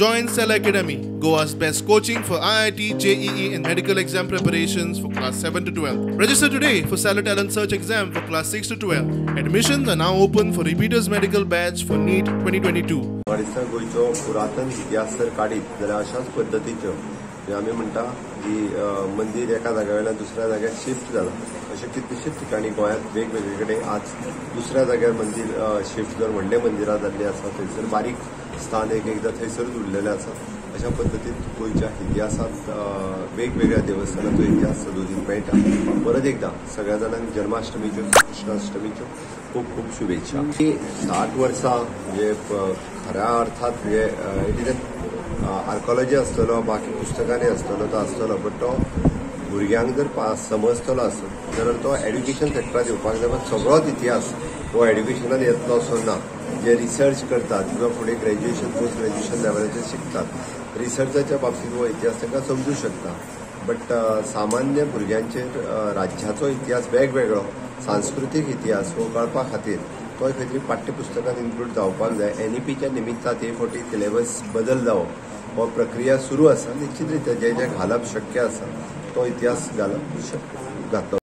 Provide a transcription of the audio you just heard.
Join Cella Academy, Goa's best coaching for IIT, JEE and medical exam preparations for class 7 to 12. Register today for Cella Talent Search exam for class 6 to 12. Admissions are now open for repeaters medical batch for NEET 2022. म्हाका गोंयचो पुरातन इतिहास जर काडीत जाल्यार अशाच पद्दतीच्यो म्हणजे आमी म्हणटा की मंदीर एका जाग्या वयल्यान दुसऱ्या जाग्यार शिफ्ट जाला, अशें कितलेशेच ठिकाणी गोंयांत वेगवेगळे कडेन आज दुसऱ्या जाग्यार मंदीर शिफ्ट जर व्हडलें मंदिरां जाल्लीं आसा, थंयसर बारीक स्थान एक एकदां थंयसरूच उरलेलें आसा. अशा पद्दतीन गोंयच्या इतिहासांत वेगवेगळ्या देवस्थानाचो इतिहास सदोदीत मेळटा. परत एकदां सगळ्या जाणांक जन्माष्टमीच्यो, कृष्णाष्टमीच्यो खूब खूब शुभेच्छा. 60 वर्सां म्हणजे खऱ्या अर्थात म्हणजे it is आर्कोलॉजी आसतलो, बाकी पुस्तकांनी आसतलो तो आसतलो, बट तो भुरग्यांक जर समजतलो आसत जाल्यार तो एड्युकेशन सेक्टरात येवपाक जाय. पण सगळोच इतिहास हो एड्युकेशनान येतलो असो ना. जे रिसर्च करतात किंवा फुडें ग्रॅज्युएशन पोस्ट ग्रॅज्युएशन लेवलाचेर शिकतात, रिसर्चाच्या बाबतींत हो इतिहास तांकां समजूं शकता. बट सामान्य भुरग्यांचेर राज्याचो इतिहास वेगवेगळो सांस्कृतीक इतिहास हो कळपा खातीर तो खंय तरी पाठ्यपुस्तकांत इन्क्लूड जावपाक जाय. एनईपीच्या निमित्तान हे फावटी सिलेबस बदल जावप हो प्रक्रिया सुरू आसा. निश्चित रित्या जे जे घालप शक्य आसा तो इतिहास घालप शक्य घातलो.